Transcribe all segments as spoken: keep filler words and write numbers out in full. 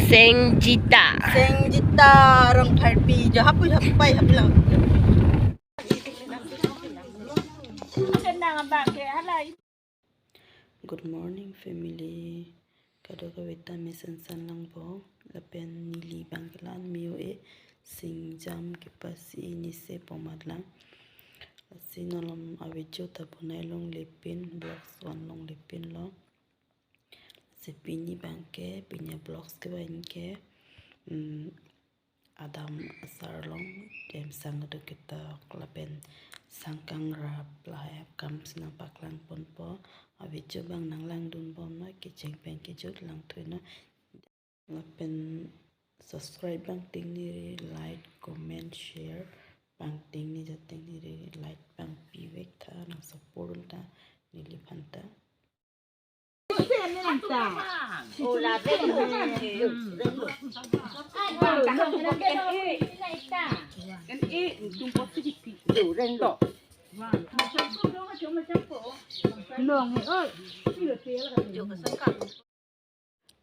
Sengjita. Sengjita Rongpharpi. Jo hapu hapai hapu lang. Good morning, family. Kadokave ta mesen san lang po. Lapen neli abang ke la-an me-o-e singjam kepasi inise pomat lang. Lasi non avideo ta bonai longle pin, vlogs van longle pin lo. Lasi pini abang ke, pini vlogs ke abang ke, mm, adam asar along, dem sang keduk ketok lapen sang kangrap lahai akam si nangpaklang ponpo. Avideo abang nanglangdun bom noi, kecheng pen kejut langthui noi. Lapen subscribe abang ting niri, like, comment, share abang ting ni, ja ting niri, like abang pivek tha, nang support un tha neliphan ta.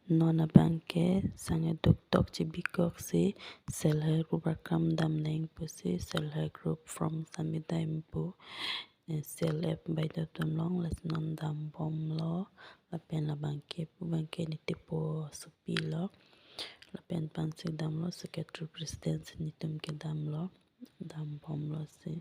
Non abang ke sang keduk tok chibikok si self help group akam dam nang pusi, self help group from Samida Empu, eh, self help baidot atum along, lasi non dam bom lo. Lapen labang ke pu abang ke Nitipo Supi lo. Lapen pan si dam lo, secretary president si netum ke dam lo. Dam bom lo si.